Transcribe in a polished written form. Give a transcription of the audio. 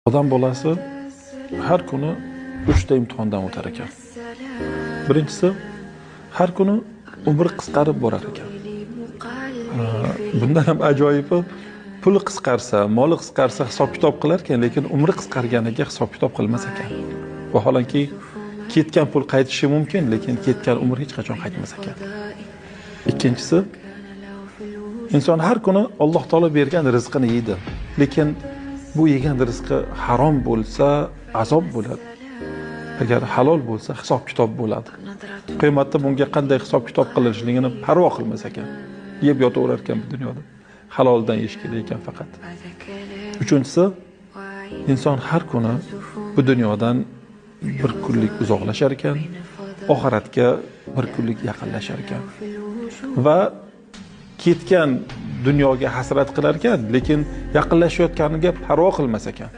Odam bolasi har kuni 3 ta imtihondan o'tar ekan. Birinchisi, har kuni umri qisqarib borar ekan. Bundan ham ajoyibi, puli qisqarsa, moli qisqarsa hisob-kitob qilar ekan, lekin umri qisqarganiga hisob-kitob qilmas ekan. Vaholanki ketgan pul qaytishi mumkin, lekin ketgan umr hech qachon qaytmas ekan. Ikkinchisi, inson har kuni Alloh taolo bergan rizqini yeydi, lekin bu yegan rizqi harom bo'lsa azob bo'ladi. Agar halol bo'lsa hisob-kitob bo'ladi. Qiyomatda bunga qanday hisob-kitob qilinishligini parvo qilmas ekan. Yeb yotaverar ekan bu dunyoda. Haloldan yeyish kerak ekan faqat. Uchinchisi, inson har kuni bu dunyodan bir kunlik uzoqlashar ekan, oxiratga bir kunlik yaqinlashar ekan. Va ketgan dunyoga hasrat qilar ekan, lekin yaqinlashayotganiga parvo qilmas ekan.